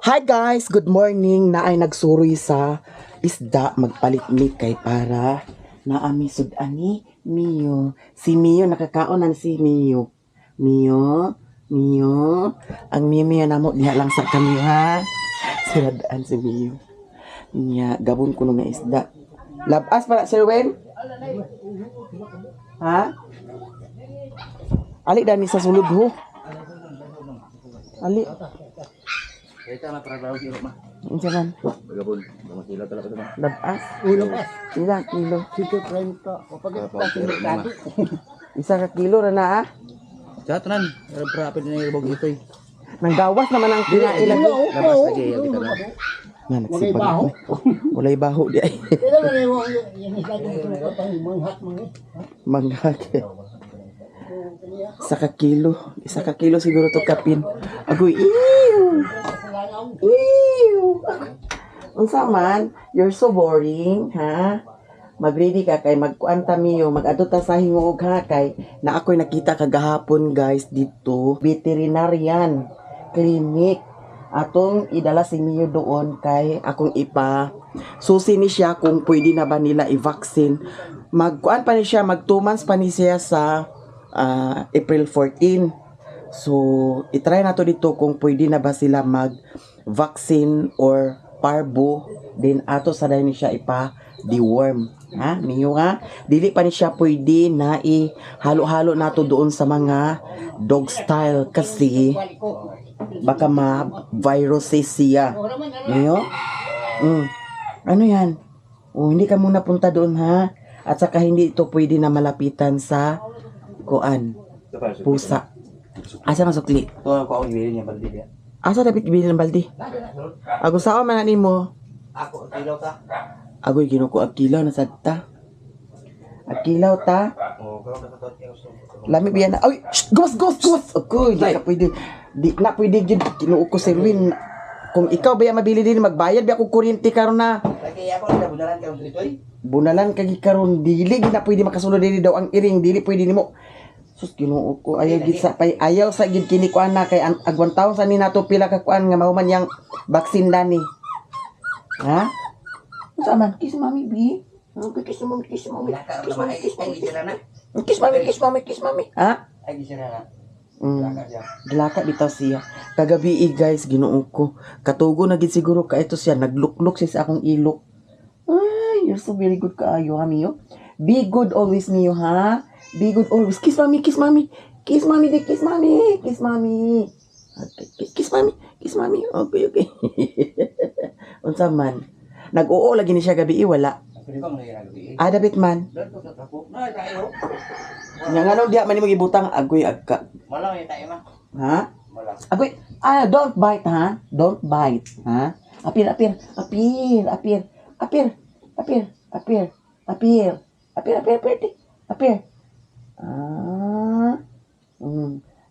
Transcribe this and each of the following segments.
Hi guys, good morning. Naay nagsuroy sa isda, magpalit mi kay para naami sud-an ni Mio. Si Mio nakakaon na si Mio. Mio, Mio. Ang Mio Mio namo diha lang sa kami ha. Siradaan si Mio. Nya gabon ko nga isda. Labas para Sir Wen? Ha? Ali dani sa sulod ho. Ali. Kaya na para daw kilo ma. Unsa man? Bagabon, mga kilo talaga ito ma. Labas. Pila kilo? Ma. 1 ka kilo ra na ah. Sa tanan, para apil na yung itoy. Nanggawas naman ang kinain lagi. Labas lagi ya kita na. Na nagsipag. Walay baho di ay. Manghak. 1 ka kilo. 1 ka kilo siguro to kapin. Agoy, ew! Ew! Unsa man? You're so boring, ha? Mag-ready ka kay magkuan ta miyo, mag-adto ta sa hinguog ha kay na ako'y nakita kagahapon guys dito, veterinarian clinic. Atong idala si Mio doon kay akong ipa susi ni siya kung pwede na ba nila i-vaccine. Magkuan pa ni siya, mag 2 months pa ni siya sa April 14. So, itry na to dito kung pwede na ba sila mag-vaccine or parvo. Then, ato sa ni siya ipa deworm. Ha? Mio ha? Dili pa ni siya pwede na i-halo-halo nato doon sa mga dog style kasi baka ma-viruses siya. Mio? Ano yan? Oh, hindi ka muna punta doon ha. At saka hindi ito pwede na malapitan sa kuan, pusa. Asa masukli? Ito ako ang ibili niya baldi dia. Asa dapat ibili ng balde? Ago sao man ani mo? Ako kilo ta. Agoy ginuko ag kilaw na sad ta. Ag kilaw ta. Oh, karon ka sa kilo. Lami biya na. Ay, shh, gawas, gawas, gawas. Agoy, di ka pwede. Di na pwede gyud Ginoo ko Sir Win. Kung ikaw ba mabili din magbayad ba ako kuryente karon na. Lagi ako na bunalan karon dito eh. Bunalan kagi karon dili gid na pwede makasulod dili daw ang iring dili pwede nimo. Sus Ginoo ko ayaw gid sa pay ayaw sa gid kini kuan na kay agwan taon sa ni nato pila ka kuan nga mahuman yang vaccine dani. Ha? Unsa man? Kiss mami bi. Okay, kiss mami, kiss mami. Kiss mami, kiss mami. Kiss mami, kiss mami, kiss mami. Ha? Ay gisira na. Gilaka bitaw siya. Kagabi eh, guys, Ginoo ko. Katugo na gid siguro ka ito siya. Nagluklok siya sa akong ilok. Ay, you're so very good kaayo, ha, Mio? Be good always, Mio, ha? Be good always. Kiss mami, kiss mami. Kiss mami, di, kiss mami. Kiss mami. Okay, kiss mami. Kiss mami. Okay. Unsa man? Nag-oo lagi ni siya gabi, eh, wala. Pwede ba mo nagagabi? Ah, dapit man. Doon ko sa trako. Na tayo. Nga nganong diha man nimo gibutang agoy agka. Malang ya tayo ma. Ha? Malang. Agoy, ah, don't bite, ha? Don't bite, ha? Apir, apir, apir, apir, apir, apir, apir, apir, apir, apir, apir, ti. Apir. Ah,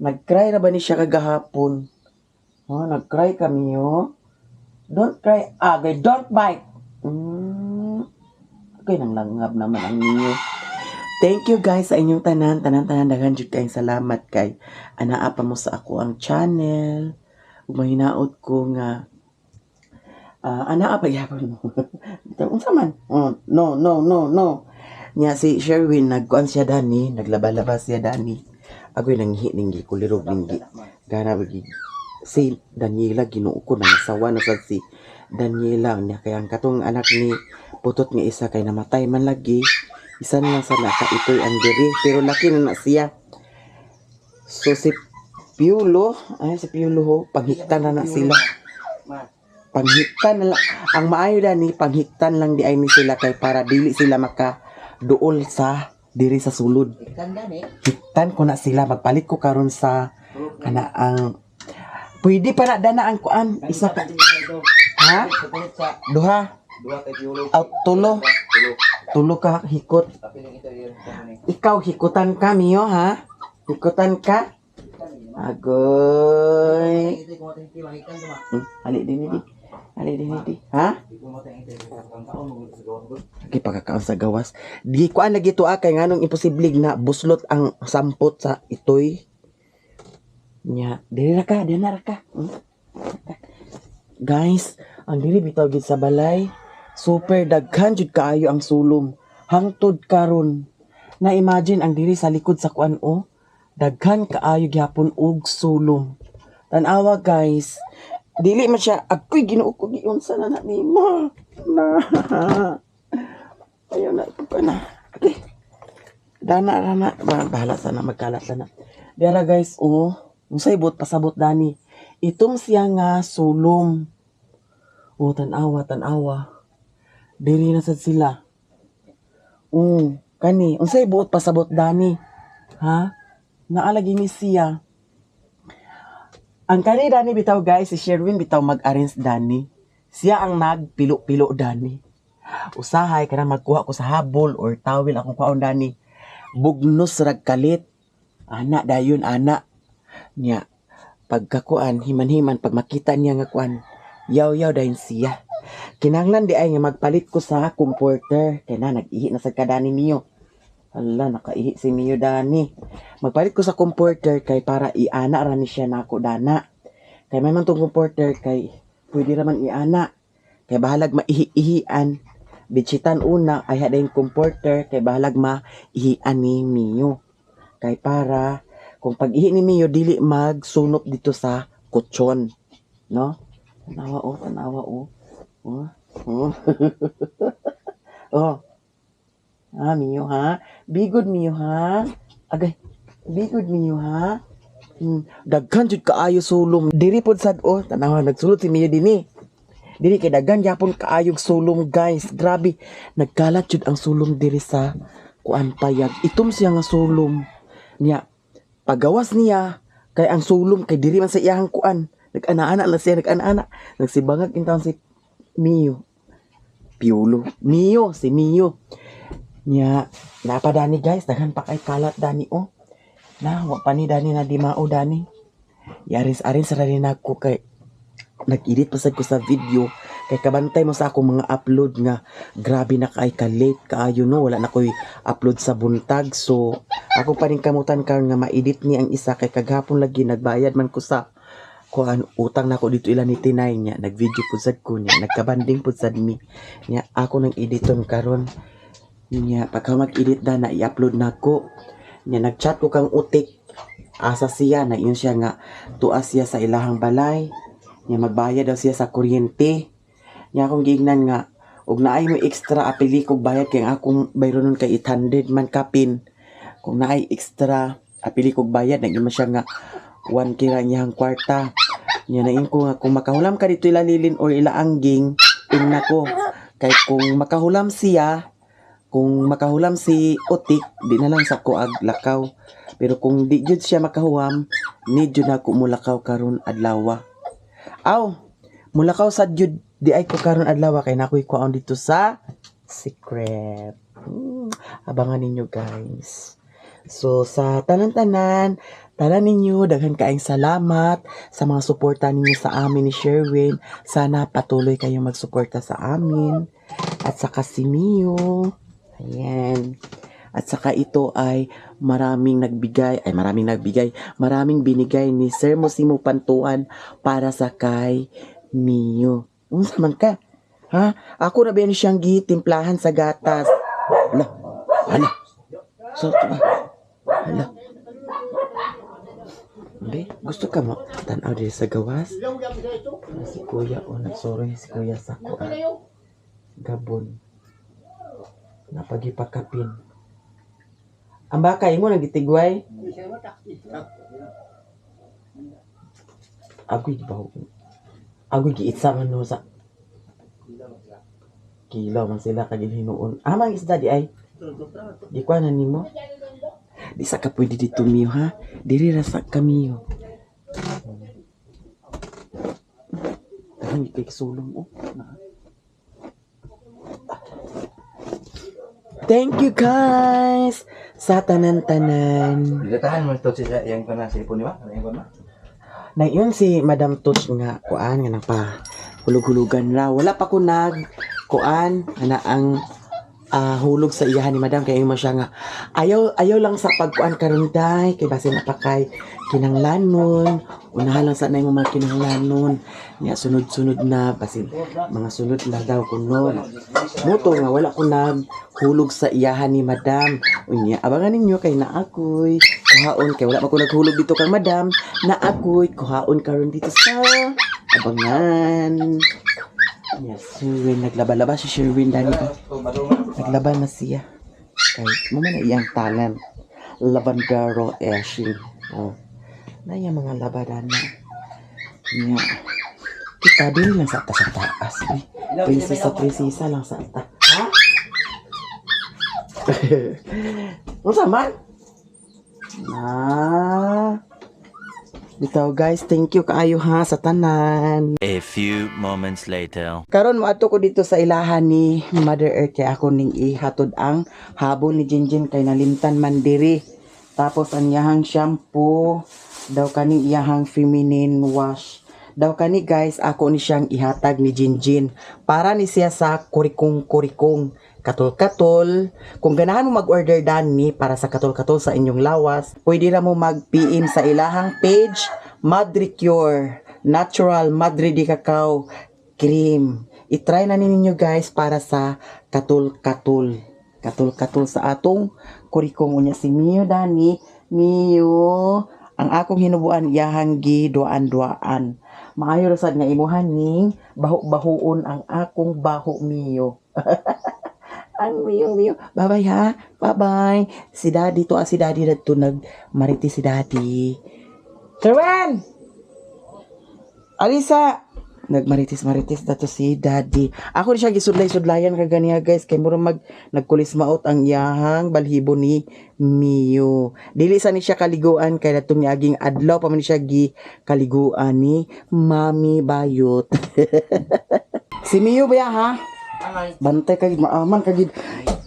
Nag-cry na ba ni siya kagahapon? Oh, nag-cry kami, oh. Don't cry, agoy, don't bite. Okay, nang langab naman ang ninyo. Thank you guys sa inyong tanan, tanan, tanan, daghan jud kayong salamat kay anaa pa mo sa ako ang channel. Ug mahinaot ko nga anaa pa gyapon mo. Unsa man? Oh, no, no, no, no. Nya si Sherwin nagkuan siya dani, naglaba-laba siya dani. Agoy nanghi ninggi kulirog ninggi. Gana bagi si Daniela Ginoo ko nang sawa na sad si Daniela niya kay ang katong anak ni Putot nga isa kay namatay man lagi. Isa na lang sa naka ito'y ang diri pero laki na na siya. So si Piulo, ay si Piulo ho, panghiktan na na sila. Ma. Panghiktan na lang. Ang maayo dani, panghiktan lang di ay ni sila kay para dili sila maka duol sa diri sa sulod. Ikan gani. Hiktan ko na sila magpalit ko karon sa kana ang pwede pa na dana ang kuan isa ka ha Sa duha duha kay Piolo. Out tulo Tulo. Tulo ka hikot. Apil ang ito yun. Ikaw hikutan ka Mio ha, hikutan ka agoy. Ali din di ali din di ha. Okay, pagkakaon sa gawas. Di kuan lagi to ah, kay nganong imposible na buslot ang sampot sa itoy. Nya, diri ra ka, diri na ra ka. Guys, ang diri bitaw gid sa balay, super daghan jud kaayo ang sulom. Hangtod karon. Na imagine ang diri sa likod sa kuan o, daghan kaayo gyapon og sulom. Tan-awa guys, dili man siya ako'y Ginoo ko, giunsa na na nimo. Na. Ayaw na ito pa na. Okay. Dana rana, bahala sana magkalat sana. Dara guys, oh, unsay bot pasabot dani. Itom siya nga sulom. Oh, tan-awa, tan-awa. Diri na sad sila. Oh, kani, unsay buot pasabot dani? Ha? Naalagi ni siya. Ang kani dani bitaw guys, si Sherwin bitaw mag-arrange dani. Siya ang nagpilo-pilo dani. Usahay kana magkuha ko sa habol or tawil akong kuhaon dani. Bugnos rag kalit. Ana dayon ana. Nya pagkakuan himan-himan pag makita niya nga kuan, yaw-yaw dayon siya. Kinahanglan di ay nga magpalit ko sa comforter kay na nag-ihi na sad ka dani niyo. Hala, nakaihi si Mio dani. Magpalit ko sa comforter kay para iana ra ni siya nako dana. Kay may man tong comforter kay pwede ra man iana. Kay bahalag maihi-ihian. Bitsitan una ay hadayon comforter kay bahalag maihian ni Mio. Kay para kung pag-ihi ni Mio dili magsunop dito sa kutson, no? Tanawa oh, tanawa oh. Oh. Oh. Oh. Ah, Mio ha. Be good Mio ha. Agay. Be good Mio ha. Daghan jud kaayo sulom. Diri pod sad oh, tanawa nagsulod si Mio dinhi. Diri kay daghan gyapon kaayog sulom guys. Grabe, nagkalat jud ang sulom diri sa kuan payag. Itom siya nga sulom. Niya pagawas niya kay ang sulom kay diri man sa iyang kuan. Nag-ana-ana lang siya, nag-ana-ana. Nagsibangag intawon si Mio. Piolo. Mio, si Mio. Nya, napa dani guys, daghan pa kay kalat dani oh. Na, wa pa ni dani na di mao dani. Yaris-aris ra ni nako kay nag-edit pa sad ko sa video kay kabantay mo sa akong mga upload nga grabe na kay ka late kaayo no, wala na koy upload sa buntag, so ako pa rin kamutan karon nga ma-edit ni ang isa kay kagahapon lagi nagbayad man ko sa kuan utang nako dito ila ni Tinay niya, nag-video pud sad ko niya, nagkabanding pud sad mi niya, ako nang editon karon niya, pagka mag-edit na na i-upload nako niya. Nag-chat ko kang utik asa siya na yun siya nga tuas siya sa ilahang balay niya, magbayad daw siya sa kuryente niya. Akong giingnan nga og naay mo extra apili kog bayad kay ang akong bayronon kay 800 man kapin, kung naay extra apili kog bayad. Nag siya nga 1 kira niyang kwarta niya, nain ko nga kung makahulam ka dito ila lilin or ila angging ingna ko kay kung makahulam siya, kung makahulam si Otik, di na lang sa ko ag lakaw, pero kung di jud siya makahuam ni jud na ako mulakaw karon adlaw. Aw, mulakaw sa jud di ay ko karon adlaw kay nakoy kuwaon dito sa secret. Abangan ninyo guys. So sa tanan-tanan, tanan ninyo, daghan kaayong salamat sa mga suporta ninyo sa amin ni Sherwin. Sana patuloy kayong magsuporta sa amin. At saka si Mio. Ayan. At saka ito ay maraming nagbigay, ay maraming nagbigay, maraming binigay ni Sir Mosimo Pantuan para sa kay Mio. Unsa man ka? Ha? Ako na ba yan siyang gitimplahan sa gatas? Hala. Hala. So, ba? Hala. Be, gusto ka mo? Tanaw diri sa gawas? Si Kuya, oh, nagsuroy si Kuya sa kuan. Gabon. Napagipakapin. Ang baka imo nagitigway? Agoy di ba? Agoy giitsa man no sa kilaw man sila kag hinuon. Ah, mang isda di ay. Di ko na nimo. Di sa ka pwede dito Mio ha. Diri ra sa kamiyo. Tahan kay sulong oh. Thank you guys sa tanan-tanan. Ditahan mo ito siya yang kana sa ipon di ba? Ano yung ba? Na yun si Madam Tuch nga kuan nga nang pa hulug-hulugan ra. Wala pa ko nag kuan ana ang Hulog sa iyahan ni madam kay mo siya nga ayaw ayaw lang sa pagkuan karon day kay basin napakay kinanglanon, unahan lang sa nay mo mga kinanglanon niya, sunod-sunod na, basin mga sunod na daw kuno. Muto nga wala ko naghulog sa iyahan ni madam. Unya abangan ninyo kay naa ako'y kuhaon, kay wala pa ko naghulog dito kang madam, na ako'y kuhaon karon dito sa abangan. Yes, Sherwin, naglaba-laba si Sherwin dani ba? Naglaba na siya. Kay mo man na iyang talent. Lavandero Eshing. Oh. Na iya mga labadana. Nya. Kita din lang sa ta sa taas. Uy. Prinsesa, prinsesa lang sa ta. Ha? Unsa man? Na. Bitaw guys, thank you kaayo ha sa tanan. A few moments later. Karon moadto ko dito sa ilahan ni Mother Earth kay ako ning ihatod ang habon ni Jinjin kay nalimtan man diri. Tapos ang iyahang shampoo daw kani, iyahang feminine wash. Daw kani guys, ako ni siyang ihatag ni Jinjin para ni siya sa kurikong-kurikong katol-katol. Kung ganahan mo mag-order dani para sa katol-katol sa inyong lawas, pwede ra mo mag-PM sa ilahang page, Madre Cure Natural Madre de Cacao Cream. I-try na ninyo guys para sa katul-katul. Katul-katul sa atong kurikong. Unya si Mio dani, Mio, ang akong hinubuan yahang gi duaan-duaan. Maayo ra sad nga imuhan ning baho-bahoon ang akong baho, Mio. Ang Mio, Mio. Bye-bye ha. Bye-bye. Si Daddy to, ah, si Daddy dadto nag mariti si Daddy. Kerwin! Alisa! Nagmarites-marites dato si Daddy. Ako ni siya gisudlay-sudlayan kaganiya guys kay mura mag nagkulismaot ang iyahang balhibo ni Mio. Dili sa ni siya kaliguan kay datong niaging adlaw pa man siya gi kaliguan ni Mami Bayot. Si Mio ba ya, ha? Bantay kay maaman kagid.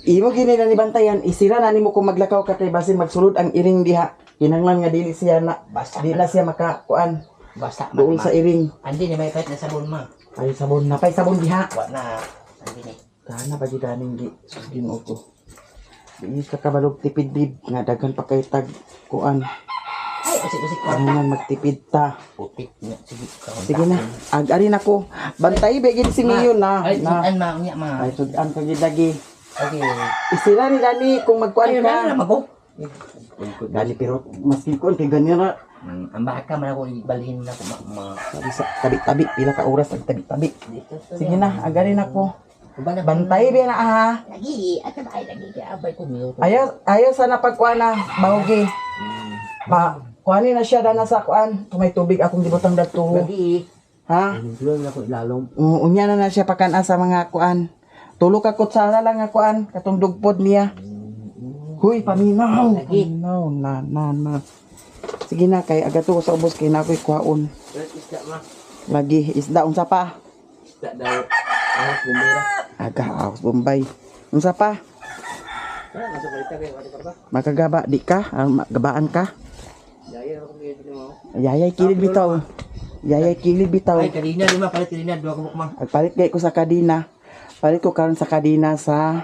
Imo gini na ni bantayan, isira na nimo kung maglakaw ka kay basin magsulod ang iring diha. Kinanglan nga dili siya na Basta. di na siya makakuan Basta doon sa iring. Andi ni may kahit na sabon ma. Ay sabon na pay sabon diha. Wa na. Andi ni. Kana pa gid aning gi sus Ginoo ko. Di ka kabalog tipid bib nga daghan pa kay tag kuan. Ay, usik-usik ko. Kinahanglan magtipid ta. Putik na. Sige. Kaon. Sige na. Ag-ari na ko. Bantay ba gid si Mio na. Ay, Na. sudan ma unya ma. Ay sudan ka gid lagi. Okay. Isira ni Dani kung magkuan Ayun ka. na na mago. Dani pero maski kuan kay ganyan ra. Ang baka man ako ibalhin na ko ma. Ma. Sabi sa tabi-tabi pila ka oras ang tabi-tabi. Dito. Sige na, agarin ako. Uban na. Bantay ba na ha? Lagi, at ay lagi kay abay ko miyo. Ayaw, ayaw sana pagkuan na, bahugi. Pa, kuanin na siya dana sa kuan. Kung may tubig akong gibutang dadto. Lagi. Ha? Tulong na ko ilalom. Unya na na siya pakan sa mga kuan. Tulo ka kutsara lang nga kuan, katong dugpod niya. Huy, paminaw. Lagi. Paminaw, na, na, na. Sige na, kay agato ko sa ubos kay na ako'y kuhaon. Isda ma. Lagi, isda, unsa pa? Isda daw. Ahos bumbera. Aga, ahos Bombay. Unsa pa? Wala masuk balita kay wala pa. Makagaba, di ka? Ah, gabaan ka? Yaya na ko miyo mo. Yayay kilid bitaw. Yayay kilid bitaw. Ay, kanina lima palit kanina duha ka bukma. Agpalit gay ko sa kadina. Palit ko karon sa kadina sa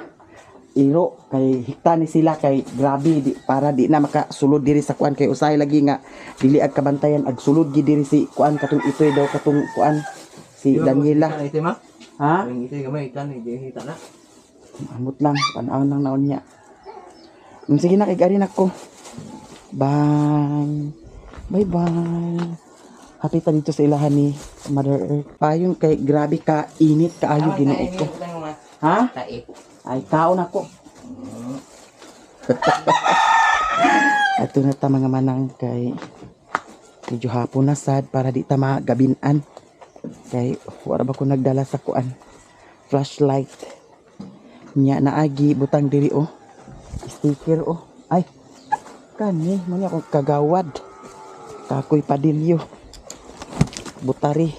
iro kay hikta ni sila kay grabe di, para di na makasulod diri sa kuan kay usahay lagi nga dili ag kabantayan ag sulod gid diri si kuan katong itoy daw katong kuan si Daniela. Ito ma. Ha? Ang ito gamay itan di hita na. Amot lang, panaw lang naon niya. Sige na, kay garin ako. Bye. Bye-bye. Happy ta dito sa ilahan ni Mother Earth. Payon kay grabe ka init kaayo Ginoo ko. Ha? Tae. Ay, kaon ako. Ato na ta mga manang kay medyo hapon na sad para di ta magabinan. Kay wala ba ko nagdala sa kuan flashlight. Nya naagi butang diri oh. Sticker oh. Ay. Kani man akong kagawad. Kakoy padilyo. Butari.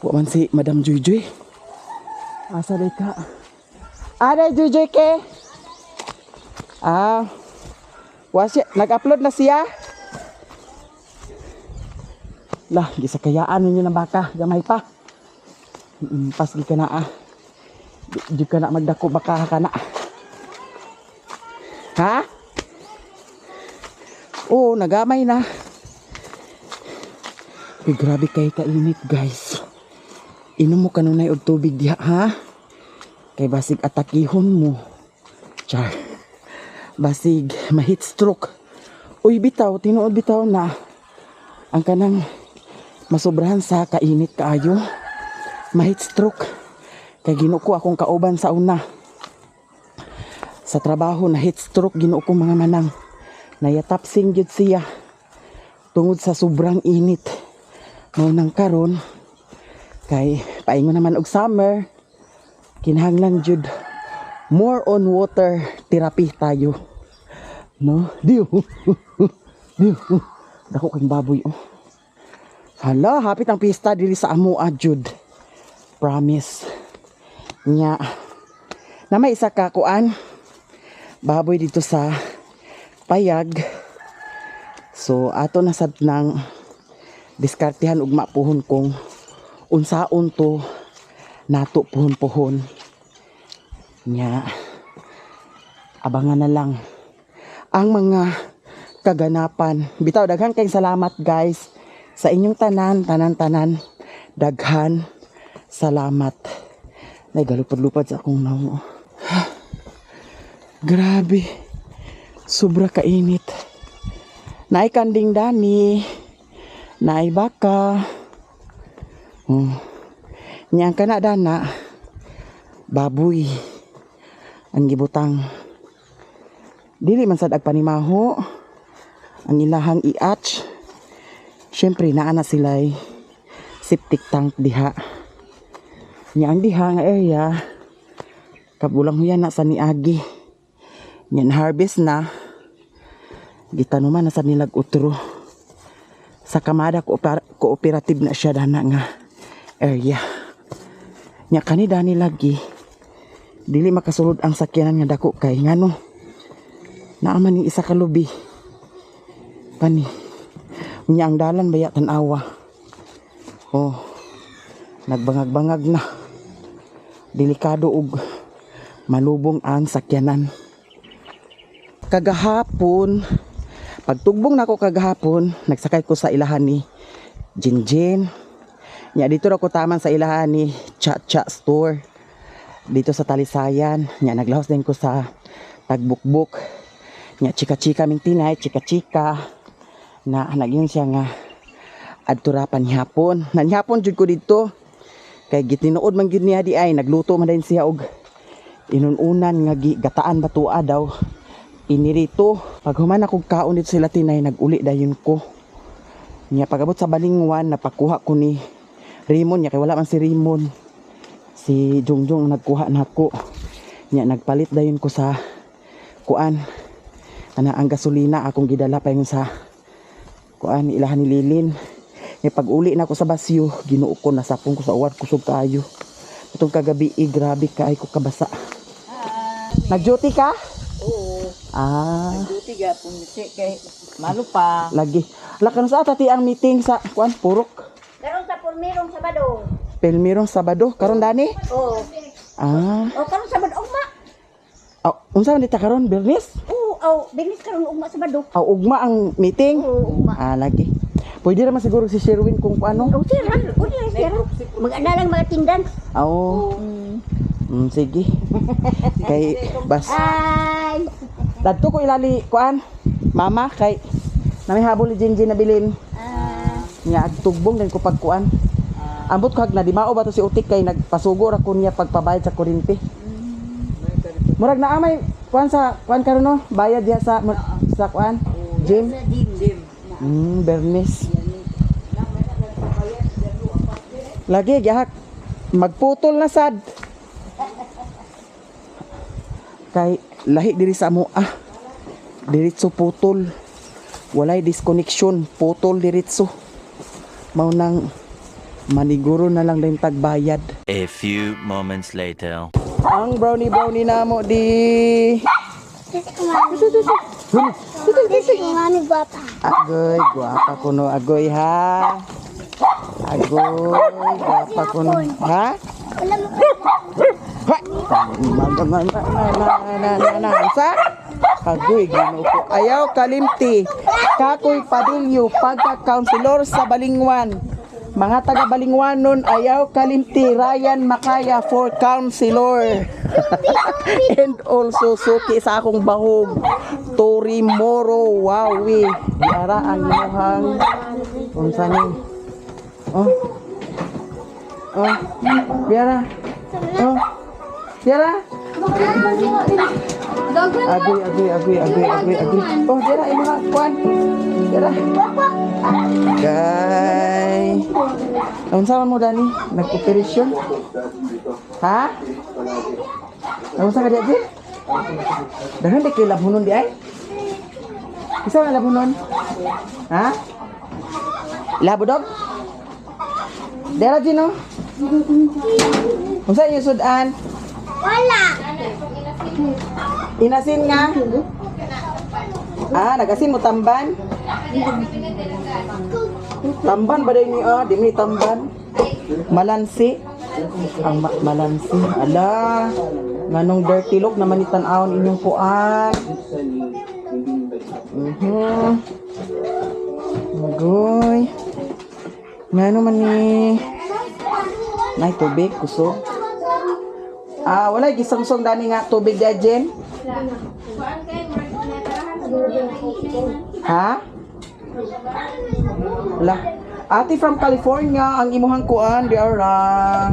Wa man si Madam Joy. Asa day ka? Aday Joy ke? Ah. Wa siya, nag-upload na siya. Lah, gisakayaan ninyo ng baka, gamay pa. Pas gi ka na ah. Di ka na magdako baka ka na. Ha? Oo, nagamay na. Uy, grabe kay kainit, guys. Inom mo kanunay og tubig diha, ha? Kay basig atakihon mo. Char. Basig ma-heat stroke. Uy, bitaw, tinuod bitaw na. Ang kanang masobrahan sa kainit kaayo. Ma-heat stroke. Kay Ginoo ko akong kauban sa una. Sa trabaho na heat stroke Ginoo ko mga manang. Nayatapsing gyud siya tungod sa sobrang init. Mao nang karon kay paingon naman og summer, kinahanglan jud more on water therapy tayo. No? Diyo. Diyo. Dako kang baboy oh. Hala, hapit ang pista diri sa amoa jud. Promise. Nya. Na may isa ka kuan. Baboy dito sa payag. So ato na sad nang diskartehan ugma puhon kung unsaon to nato puhon-puhon. Nya. Abangan na lang ang mga kaganapan. Bitaw daghan kayong salamat guys sa inyong tanan, tanan, tanan. Daghan salamat. Nay galupad-lupad sa akong nawong. Grabe. Sobra kainit. Naay kanding dani. Naay baka. Oh. Nya ang kana dana. Baboy. Ang gibutang. Dili man sad ag panimaho. Ang ilahang iatch. Syempre naa na sila'y septic tank diha. Nya ang diha nga area kabulang huyan na sa niagi. Nya na harvest na. Gitanuman na sa nilag utro. Sa Kamada Cooperative na siya dana nga area. Nya kani dani lagi dili makasulod ang sakyanan nga dako kay ngano naa man ni isa ka lubi kani. Nya ang dalan baya tan-awa. Oh, nagbangag-bangag na. Delikado og malubong ang sakyanan. Kagahapon, pagtugbong nako kagahapon, nagsakay ko sa ilahan ni Jinjin. Nya dito ra ko taman sa ilahan ni Cha Cha Store. Dito sa Talisayan. Nya naglahos din ko sa Tagbukbuk. Nya chika-chika ming tinay, chika-chika. Na nagyun siya nga adto ra panihapon. Nanihapon jud ko dito. Kay gitinuod man gyud niya di ay nagluto man din siya og inununan nga gataan batua daw. Inirito. Pag human akong kaon dito sila tinay, naguli dayon ko. Nya pag-abot sa Balingwan, napakuha ko ni Raymond. Nya kay wala man si Raymond. Si Jungjung ang nagkuha nako. Nya nagpalit dayon ko sa kuan. Ana ang gasolina akong gidala pa sa kuan ilahan ni Lilin. Nya pag uli na ako sa basyo, Ginoo ko nasapong ko sa uwat kusog kaayo. Itong kagabi, eh, grabe kaay ko kabasa. Nag-duty ka? Oo. Ah, Duty ga pumisi kay malo pa. Lagi. Lakan sa tati ang meeting sa kuan purok. Karon sa Pulmirong Sabado. Pelmirong Sabado karon dani. Oo. Ah, O karon Sabado ugma. oh, unsa man dita karon Bernis? Oo, oh, bilis karon ugma Sabado. Aw ugma ang meeting. Oo, ugma. Ah, lagi. Pwede naman siguro si Sherwin kung ano. O sir, ha? O sir, sir. Mag-ana lang mga attendance. Oo. Sige. Kay bas. Ay. Dadto ko ilali kuan. Mama kay nami habol ni Jinjin na bilin. Ah, Nya agtugbong din ko pagkuan. Ambot ko hag na di mao ba to si Utik kay nagpasugo ra ko niya pagpabayad sa kuryente. Murag naa may kuan sa kuan karon no, bayad diha sa sa kuan. Gym. Gym. Bernis. Lagi gihak magputol na sad. Kay lahi diri sa amo ah. Diretso putol. Walay disconnection, putol diretso. Mao nang maniguro na lang din tagbayad. A few moments later. Ang brownie brownie namo di. Mami guwapa. Agoy, guwapa kuno agoy ha. Agoy, guwapa kuno. Ha? Wala mo Ha! Na na na sa Agoy, Ginoo ko. Ayaw kalimti. Kakoy Padilyo, pagka-counselor sa Balingwan. Mga taga Balingwanon, ayaw kalimti. Ryan Makaya for counselor. And also, suki sa akong bahog. Tori Moro Wawi. Diara ang imuhang unsa ni? Oh. Oh. Diara. Oh. Diara. Agoy, agoy, agoy, agoy, agoy, agoy. Oh, dira, imo nga, kuan. Dira. Kay. Unsa man mo, Dani? Nag-operasyon? Ha? Unsa ka di, Jin? Daghan di kay labhunon di ay? Isa nga labhunon? Ha? Labo dog? Dira, Jin, oh. Unsa inyo sudan? Wala. Inasin nga. Ah, nagasin mo tamban? Tamban ba din ni ah? Di ni tamban. Malansi. Ang malansi. Ala. Nganong dirty look naman ni tan-awon inyong kuan. Magoy. Ngano man ni? Nay tubig kusog. Ah, wala gisangsong dani nga tubig di Jen. Ha? Wala. Ate from California, ang imuhang kuan di ara.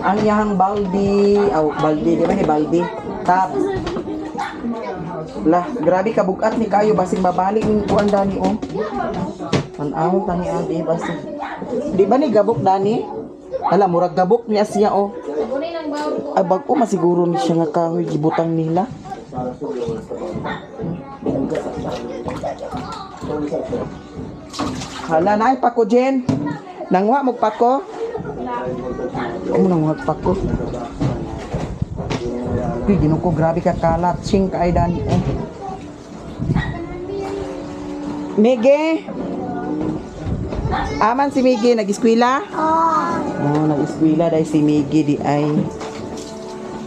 Ang iyahang baldi, aw baldi, di ba ni baldi? Tab. Lah, grabe ka bugat ni kayo basing babalik ning kuan dani oh. Tan-aw tani ang di basing. Di ba ni gabok dani? Hala, murag gabok niya siya oh. Ay, bag-o masiguro ni siya nga kahoy gibutang nila. Hala, naay pako, Jen. Nangwa mo pako? Amo nangwa pako. Uy, ginoo ko, grabe ka kalat. Sing kay dani eh. Mige. Aman si Mige nag-eskwela? Oh, nag-eskwela dahil si Miggy di ay.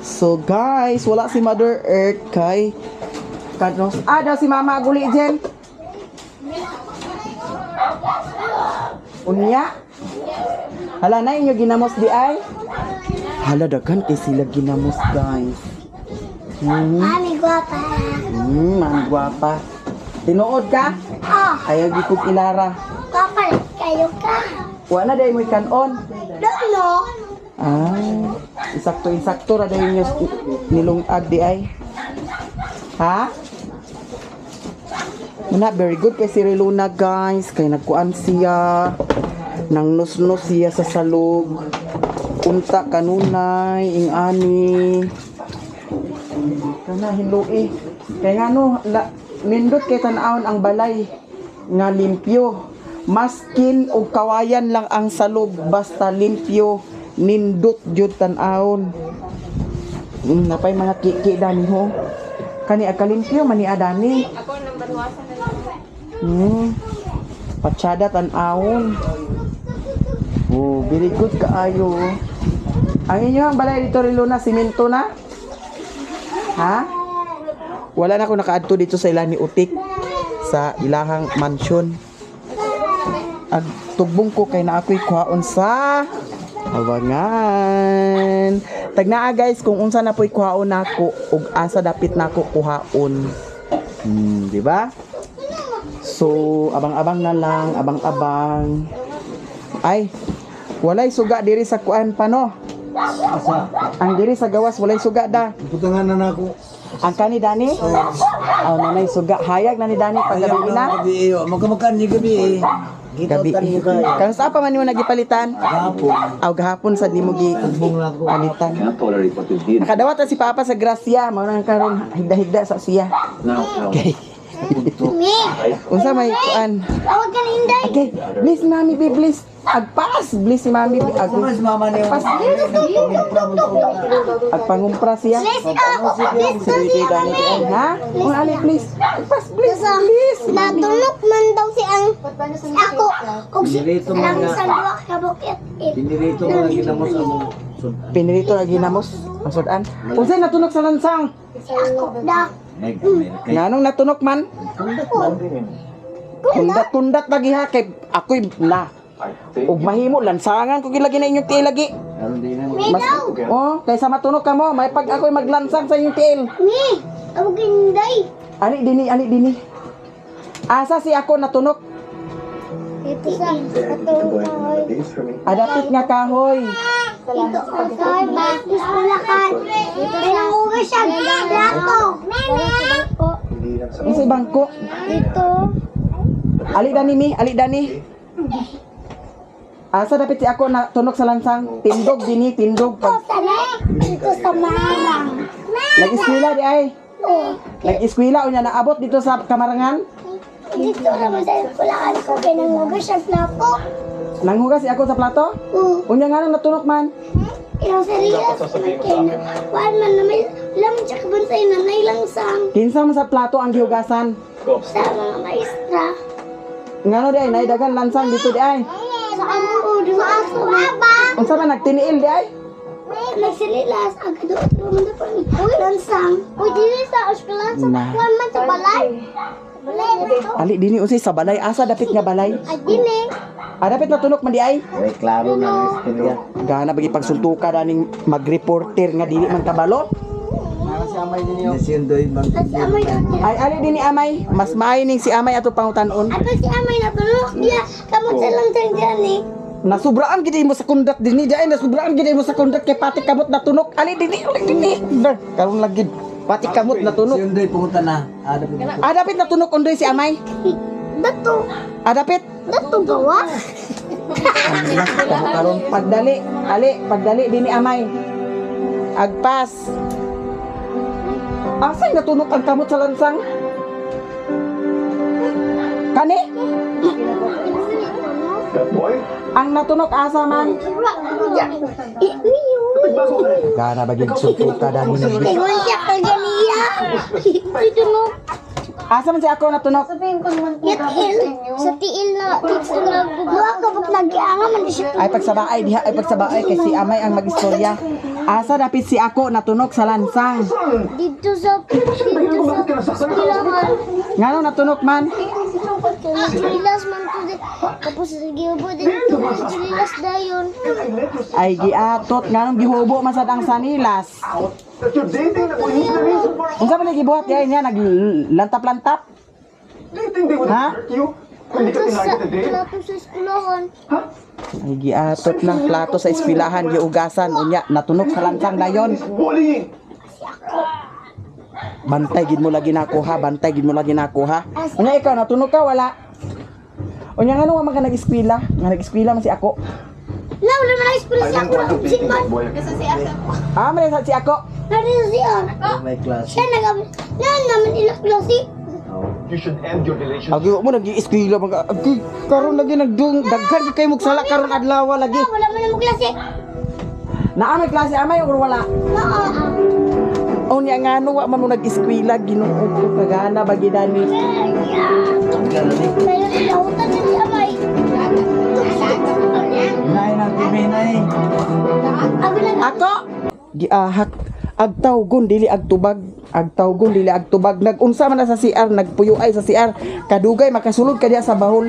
So guys, wala si Mother Earth kay Kadnos. Ah, daw si Mama guli Jen. Unya. Hala na inyo ginamos di ay. Hala daghan kay sila ginamos, guys. Mami guwapa. Ma'am gwapa. Tinuod ka? Oh, Ayaw gikog ilara. guwapa kayo ka. Wa na dahil mo'y kanon. Don't know. Ah, insakto-insakto ra dahil inyo nilungag di ay. Ha? Muna, very good kay si Reluna, guys. Kay nagkuan siya. Nang nusnos siya sa salog. Unta kanunay, ingani. Kana hinlui. Kay ngano la, nindot kay tan-awon ang balay nga limpyo. Maskin og kawayan lang ang salog basta limpyo, nindot jud tan-awon. Napay mga kiki dani ho. Kani agkalimpyo man ni adani. Ako nang barwasan na lang. Patsada tan-awon. Oh, very good kaayo. Ang inyong balay dito Riluna, simento na? Ha? Wala na ako nakaadto dito sa ilan ni Utik sa ilahang mansion. Ag tugbong ko kay na ako'y kuhaon sa awangan. Tagnaa guys kung unsa na po'y kuhaon nako ug asa dapit nako kuhaon. Di ba? So, abang-abang na lang, abang-abang. Ay, walay suga diri sa kuan pa no. Asa? Ang diri sa gawas walay suga da. Putangan na nako. Ang kani Dani? Oh, nanay suga. Hayag na ni Dani pag gabi na. Gabi iyo. Magkamakan ni gabi eh. Gabi. Gitotan mo kayo. Kanus pa man nimo nagipalitan? Gapon. Aw gahapon sad nimo gi Tugbong na ako. palitan. Nakadawat na si Papa sa Gracia, mao nang karon higda-higda sa siya. Okay. Me. Unsa may kuan? Tawag ka na Inday. Okay, please Mami be please. Agpas, please si Mami be. Ag Mas mama niyo. Agpas. Agpangumpra siya. Please, oh, please to Sige, siya Dani. kami. Ha? Kung ali, please. Agpas, please, please. Natulog man daw si ang si ako og si Dinirito man ang nga. isang duha ka bukit. Dinirito mo na ginamos ang Pinirito na ginamos. Masudan. Unsay natunok sa lansang? Ako da. Nganong natunok man? Kundat-kundat lagi ha kay ako'y na. Ug mahimo lansangan ko gilagi na inyong tiil lagi. Mi daw. Oh, kaysa matunok ka mo, may pag ako'y maglansang sa inyong tiil. Mi. Amo ginday. Ali dini, ali dini. Asa si ako natunok? Dito sa atong kahoy. Adapit nga kahoy. Dito sa kahoy ba? Iskulakan. Dito sa hugas siya. Plato. Meme. Unsa bangko? Dito. Ali dani mi, ali dani. Asa dapit si ako natunok sa lansang? Tindog dini, tindog pag Dito sa marang. nag-eskwela di ay. Oh. Nag-eskwela unya naabot dito sa Kamarangan. Dito naman sa iskulakan ko. Kinangugas siya plato. Nanghugas si ako sa plato? Oo. Unya nga nang natunok man. Ilang sarilas. Kuan man na may lamang siya kabansay na nailangsang Kinsa man sa plato ang gihugasan? sa mga maestra. Ngano di ay naidagan lansang dito di ay. Sa amo, sa aso, baba. Unsa man nagtiniil di ay? Nagsililas, agad otro man na pang lansang. Uy, dili sa eskwelahan sa Na. kuan man sa balay. Balay na to. Ali dini unsay sa balay asa dapit nga balay? Ay, dili. Ah, dapit natunok man di ay. Klaro na ang istorya. Gana bagi pagsuntuka daning magreporter nga dili man kabalo. Nasindoy bang At si amay na Ay ali dini amay, mas maayo ning si amay ato pangutan-on. Ato si amay na tulok niya. Kamot sa lansang diyan eh. Nasubraan gid mo sa kundat dinhi di ay, nasubraan gid mo sa kundat kay pati kamot natunok. Ali dini, ali dini. Ber, karon lang gid. Pati kamot natunok. Sindoy pumunta na. Ada po. Ah, dapit natunok undoy si amay. Dato. Ah, dapit. Dato gawa. Alas, kamo karon pagdali, ali, pagdali dinhi amay. Agpas. Asay natunok ang kamot sa lansang? Kani? Ang natunok asa man? Gana baging suntuka dani ni. Ingon siya kaganiya. Dito no. Asa man si ako natunok? Ya tiil. Sa tiil na. Dito na. Buwa ka pag nagianga man siya. Ay pagsabaay diha, ay pagsabaay kay si amay ang magistorya. Asa dapit si ako natunok sa lansang? Dito sa eskwelahan. Ngano natunok man? Julilas man to di. Tapos giubo dito. Julilas dayon. Ay giatot nganong gihubo man sad ang sanilas. Unsa man gibuhat diay niya naglantap-lantap? Ha? Dito sa plato sa eskwelahan. Ay giatot ng plato sa eskwelahan giugasan unya natunok sa lansang dayon. Bantay gid mo lagi nako ha, bantay gid mo lagi nako ha. Unya ikaw natunok ka wala? Unya ngano wa man ka nag-eskwela? Nga nag-eskwela man si ako. Na wala man ang eskwela siya ako. Absent man. Ah, man sa si ako. Narito siya. May klase. Siya nag Na naman ila klase. Agi mo nag-eskwela man ka. Agi karon lagi nagdung daghan gyud kay mog sala karon adlaw lagi. Na wala man ang klase. Naa may klase amay or wala? Naa. Unya ngano wa man mo nag-eskwela Ginoo ko kagana ba gidani. Pero ilahutan na siya may. Nay na TV nay. Ako nag Ako giahak agtawgon dili agtubag, agtawgon dili agtubag, nagunsa man na sa CR, nagpuyo ay sa CR, kadugay makasulod ka diya sa bahol.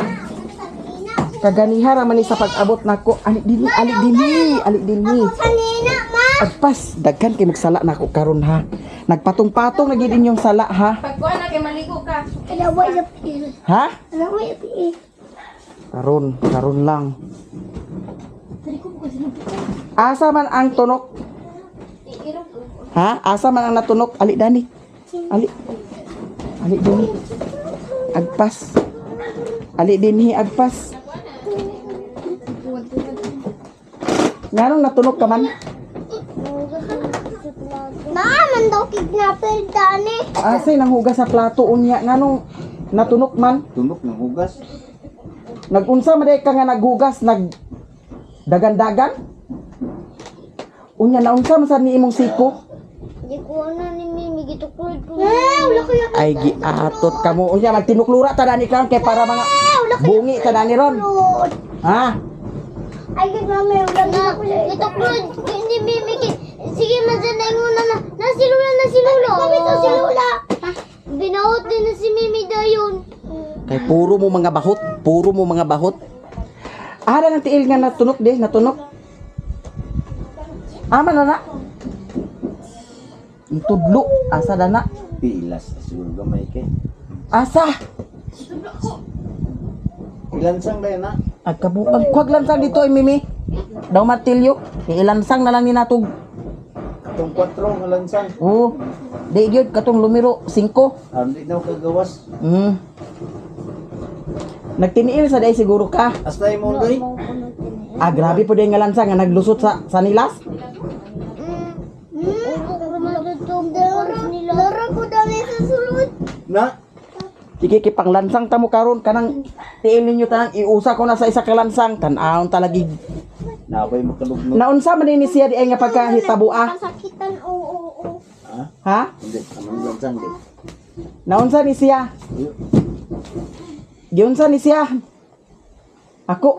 Kaganiha ra man ni sa pag-abot nako, ali dinhi, ali dinhi, ali dinhi. Kanina ma. Agpas, daghan kay magsala nako karon ha. Nagpatong-patong na gid inyong sala ha. Pagkuha na kay maligo ka. Alaway sa piil. Ha? Alaway sa piil. Karon, karon lang. Asa man ang tunok? Ha? Asa man ang natunok? Ali dani. Ali. Ali dinhi. Agpas. Ali dinhi agpas. Nganong natunok ka man? Naa man daw kidnapper dani. Asay nang hugas sa plato unya nganong natunok man? Tunok ng hugas. Nagunsa man day ka nga naghugas nag dagan-dagan? Unya naunsa man sad ni imong siko? Di ko na ni Mimi gituklod ko. Eh, wala ko yung Ay giatot kamo unya magtinuklura ta dani karon kay para mga bungi ta dani ron. tuklod. Ha? Ay, gid mami, wala na ako siya. Gituklod ni Mimi. Puro mo mga bahot, puro mo mga bahot. Ara ng tiil nga natunok di, natunok. Ama na na. Itudlo, asa na na. Pilas siguro gamay kay. Asa. Ilansang ba na? Agkabuag kwag lansang dito ay mimi. Daw martilyo, ilansang na lang ni natog. Katong 4 nga lansang. Oh, di gyud katong lumiro 5. Aron di na kagawas. Nagtiniil sa day siguro ka. Asta imo doy. Ah, grabe po din nga lansang nga naglusot sa nilas. Laro ko dami sa sulod. Na. Sige kay panglansang ta mo karon kanang tiil ninyo tanang iusa ko na sa isa ka lansang tan-awon talagi. Nabay makalugno. Naunsa man ni siya di ay nga pagkahitabo ah. Kasakitan, oo, oo, oo. Ha? Ha? Hindi, anong lansang di? Naunsa ni siya? Giunsa ni siya? Ako.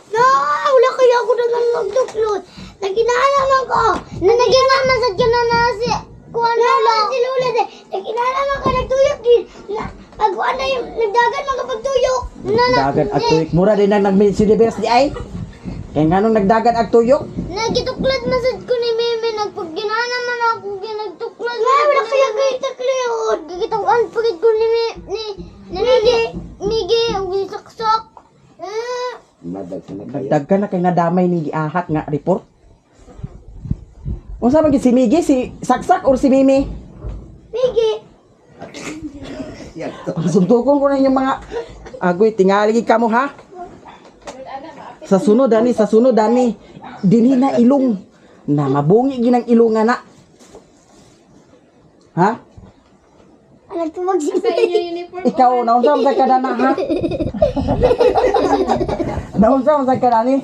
No, wala kaya ako na nang magtuklod. Naginalaman ko. Na naginalaman sa na na si kuan Lola. Si Lola de. Naginalaman ka nagtuyok din. Na pagkuan na yung nagdagan mga pagtuyok. Na na. Dagan ag tuyok. Mura din nang nag-Miss Universe di ay. Kay nganong nagdagan ag tuyok? Nagituklod masad ko ni Meme nagpagginana man ako ginagtuklod. Na wala kaya kay taklod. Gigitawan pagid ko ni ni ni Migi. Migi ug saksak. Eh, Nadag ka na kaya. Dagdag na kay nadamay ning giahak nga report. Unsa man gyud si Migi, si Saksak or si Mimi? Migi. Yakto. Suntukon ko na inyong mga agoy tingali gid kamo ha. Sa sunod ani, sa sunod ani, dinhi na ilong na mabungi ginang ilong nga na. Ha? Alam tumag si Sa inyo uniform. Ikaw naunsa man sa kadana ha? Naunsa man sa kadani?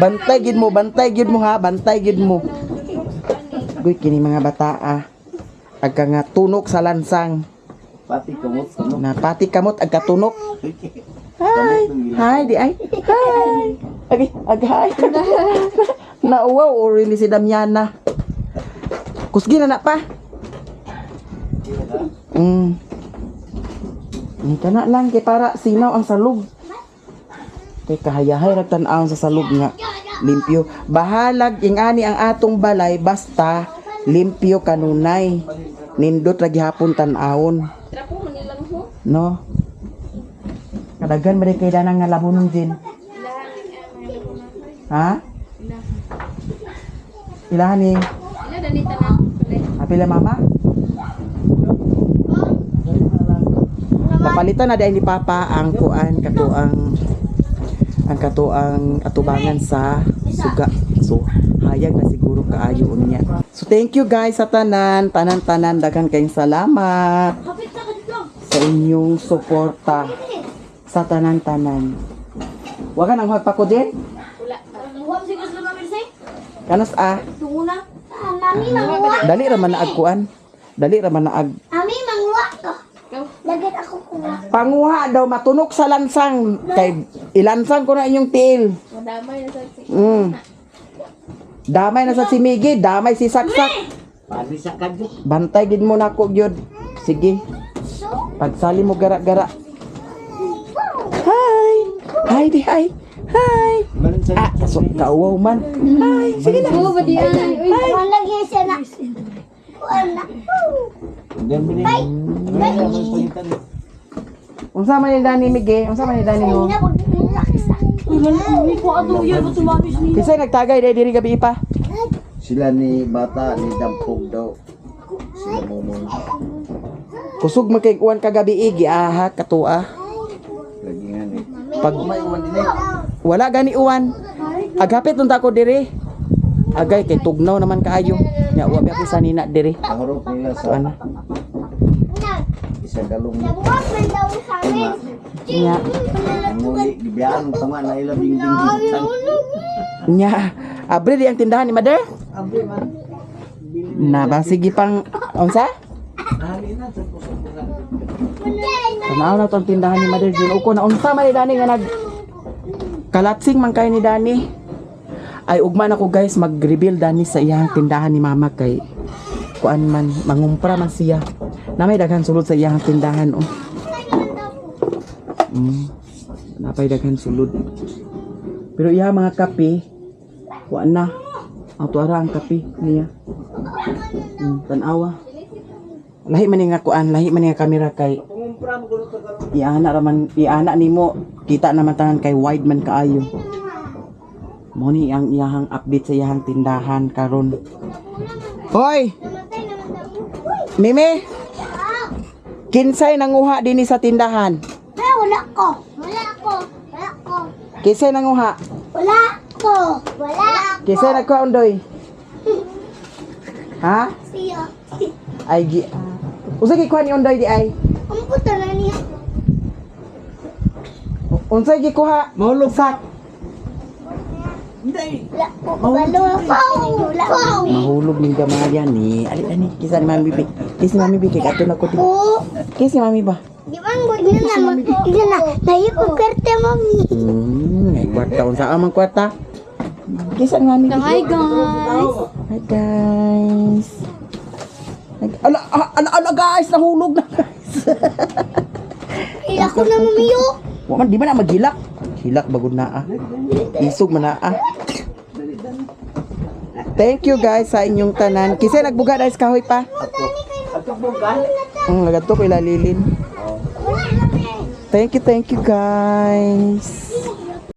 Bantay gid mo, bantay gid mo ha, bantay gid mo. Guy kini mga bata ah. Agka nga tunok sa lansang. Pati kamot no. Na pati kamot agka tunok. Hi. Hi di ay. Hi. Agi, ag hi. Nauwaw or ni si Damiana. Kusgi na na pa. Ni kana lang kay para sinaw ang salog. Kay kahayahay ra tan-aw sa salog nga limpyo. Bahalag ingani ang atong balay basta limpyo kanunay. Nindot ra gihapon tan-awon. Trapo mo nilang ho. No? Kadagan ba kay danang nga labunon din? Ha? Ilahan ni Ila dani tanan. Apila mama? Napalitan na dahil ni Papa ang kuan katuang ang katuang atubangan sa suga. So, hayag na siguro kaayo unya. So, thank you guys sa tanan, tanan-tanan daghan kayong salamat sa inyong suporta sa tanan-tanan. Wa ka nang pa ko din? Kanos ah? Ah, Mami manguha. Dali ra man na ag kuan. Dali ra man na ag Mami manguha ko. Dagat ako kuha. Panguha daw matunok sa lansang kay ilansang ko na inyong tiil. Madamay na sa si. Damay na sa si Migi, damay si Saksak. Pati sa kadyo. Bantay gid mo nako gyud. Sige. Pagsali mo gara-gara. Hi. Hi di hi. Hi. Balon sa Ah, so kauwaw man. Hi. Sige na. Oh, ba di ay. Uy. Ano lagi siya na. Kuan na. Bye. Bye. Unsa man ni Dani Migi? Unsa man ni Dani mo? Ay na pag saksak. Kinsay nagtagay dai diri gabi pa? Sila ni bata ni Dampog daw. Sila momon. Kusog man kay uwan kagabi igi aha katua. Lagi nga ni. Pag May uwan din eh. wala gani uwan. Agapit unta ko diri. Agay kay tugnaw naman kaayo. Nya wa ba sa nina diri. Nahurot nila sa Ana. isa galong Nabuhat man daw sa amin. Nya. Ang uli, gibiyaan ko nga na ila bingbing bintang. Nya. Abre di ang tindahan ni Mother. Abre man. Na ba sige pang unsa? Hali na sa puso ko nga. Tanaw na tong tindahan ni Mother June. Uko na unsa man ni Dani nga nag kalatsing man kay ni Dani. Ay ugma na ko guys mag-reveal Dani sa iyang tindahan ni Mama kay kuan man mangumpra man siya. Na may daghan sulod sa iyang tindahan oh. Napay daghan sulod. Pero iya mga kape, wa na. Ang tuara ang kape niya. Tanawa. Lahi man ni nga kuan, lahi man ni nga kamera kay iana raman iana nimo kita naman tanan kay wide man kaayo. Mo ni ang iyahang update sa iyahang tindahan karon. Hoy, Namatay naman daw. Mimi, kinsay nanguha dinhi sa tindahan? Ah, wala ko. Wala ko. Wala ko. Kinsay nanguha? Wala ko. Wala ko. Kinsay nagkuha, Undoy? Ha? Siya. Ay gi. Unsa gikuha ni Undoy di ay? Ang puta na niya. Unsay gikuha? Mahulog. Sak. Wala ko. Wala ko. Wala ko. Mahulog ning gamaya ni. Ali ani kisa ni Mami Bi. Kisa ni Mami Bi kay kato na ko di. Oo. Kisa ni Mami ba? Di ba ang good na na? Di na. Nayo ko karte, mami. Ay kwarta unsa amang kwarta? Kisa ni Mami Bi. Hi guys. Hi guys. Ala, ah, ala, ala guys, nahulog na guys. Ila ko na, mami, yo. Wa man di man na maghilak. Hilak bagud na ah. Isog man na ah. Thank you guys sa inyong tanan. Kasi nagbuga dahil sa kahoy pa. Ang lagat to ko ilalilin. Wala na, Thank you guys.